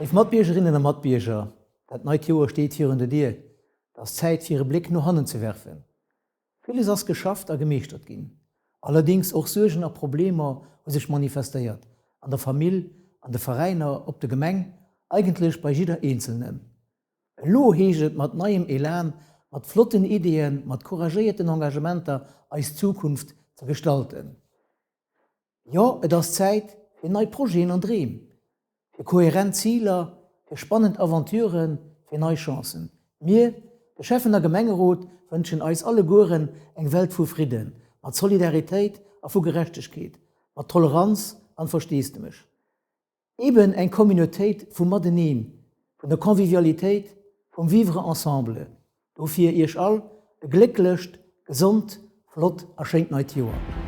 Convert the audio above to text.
Léif Matbiergerinnen a Matbierger, dat neit Joer steet virun der Dier. Et ass Zäit fir e Bléck no hannen ze werfen. Villes ass geschafft a gemeeschtert ginn. Allerdéngs och Suergen a Problemer hu sech manifestéiert, an der Famill, an de Veräiner, op de Gemeng, eigentlech bei jidder Eenzelnen. Elo heescht et mat neiem Elan, mat flotten Ideeën, mat couragéierten Engagementer eis Zukunft ze gestalten. Jo, et ass Zäit fir nei Projeten an Dreem, fir kohärent Ziler, fir spannend Aventuren, fir nei Chancen. Mir, de Schäffen a Gemengerot, wënschen eis allegueren eng Welt vu Fridden, mat Solidaritéit a vu Gerechtegkeet, mat Toleranz an Versteesdemech. Eben eng Communautéit vum Mateneen, vun der Convivialitéit, vum Vivre ensemble. Dofir Iech all e glécklecht, gesond, flott a schéint neit Joer.